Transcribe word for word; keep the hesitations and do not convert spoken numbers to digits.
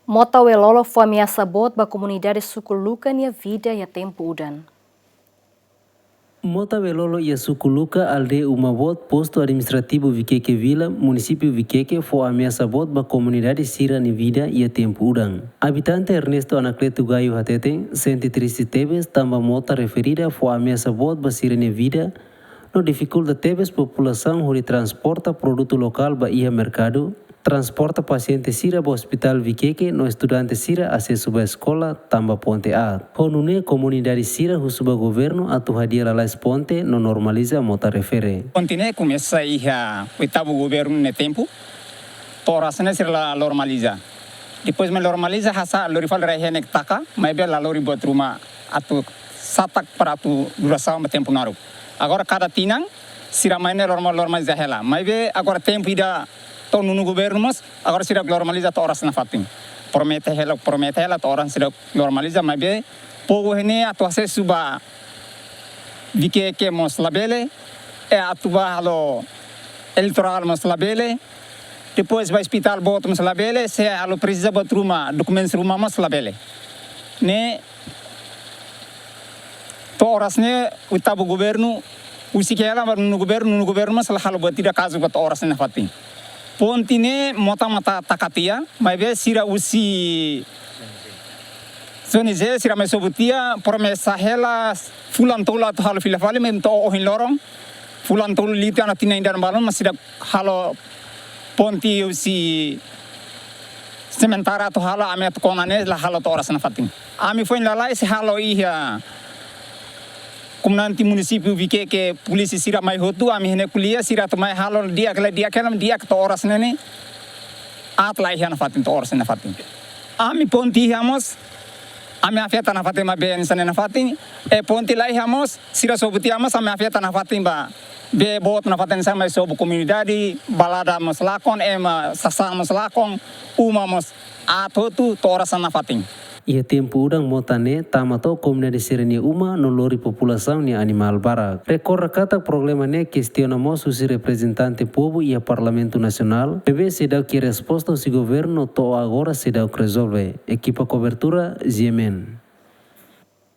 Mota Welolo fó ameasa boot ba komunidade suku Luka nia vida iha tempu udan. Mota Welolo iha suku Luka, aldeia Uma Boot, postu administrativu Vikeke Vila, munisípiu Vikeke, fó ameasa boot ba komunidade sira-nia vida iha tempu udan. Abitante Ernesto Anacleto Gayo hateten sente triste tebes tanba mota referida fó ameasa boot ba sira-nia vida, no difikulta tebes populasaun hodi transporta produtu lokál ba iha merkadu, transporta pasiente sira ba Ospitál Vikeke no estudante sira asesu ba eskola tanba ponte aat. Ho nune'e komunidade sira husu ba governu atu hadi'a lalais ponte no normaliza mota refere. Ponte ne'e komesa iha oitavu governu nia tempu, to'o oras ne'e sira la normaliza. Depois mai normaliza, hasa'e lori fali rai-henek taka, maibé la lori buat ruma atu satak para atu durasaun ba tempu naruk. Agora kada tinan sira mai ne'e normal, normaliza hela. Maibé agora tempu ida to'o nonu governu mós, agora sira normaliza to'o oras ne'e nafatin. Promete hela, promete hela to'o oras sira normaliza, maibé povu ne'e atu asesu ba Vikeke mós labele, e atu ba halo eleitorál mós labele, depois ba Ospitál Boot mós labele, se halo presiza buat ruma, dokumentus ruma mós labele. Ne'e to'o oras ne'e oitavu governu, husik hela ba nonu governu, nonu governu mós la halo buat ida kazu ba to'o oras ne'e nafatin. Ponte ne'e mota mós taka tiha, maibé sira husi zona ze sira mai sobu tiha, promesa hela fulan tolu atu halo fila fali, maibé to'o ohin loron, fulan tolu liu tiha ona tinan ida balun, maibé sira halo ponte husi sementara atu halo, ami atu kona ne'e la halo to'o oras ne'e nafatin. Ami foin lalais halo iha komandante munisípiu Vikeke, polísia sira mai hotu, ami iha ne'e ko'alia, sira atu mai halo di'ak, la di'ak, la di'ak to'o oras ne'e ne'e. Aat la iha nafatin to'o oras ne'e nafatin. Ami ponte iha mós, ami afeta nafatin, maibé hanesan ne'e nafatin. E ponte la iha mós, sira sobu tiha mós, ami afeta nafatin ba bee boot nafatin, hanesan mai sobu komunidade, balada mós lakon, ema sasán mós lakon, uma mós aat hotu to'o oras ne'e nafatin. Iha tempu udan mota ne'e tama to'o komunidade sira-nia uma no lori populasaun nia animál barak. Record katak problema ne'e kestiona mós husi reprezentante povu iha Parlamentu Nasionál, maibé seidauk iha resposta husi governu, to'o agora seidauk rezolve. Ekipa kobertura, G M N.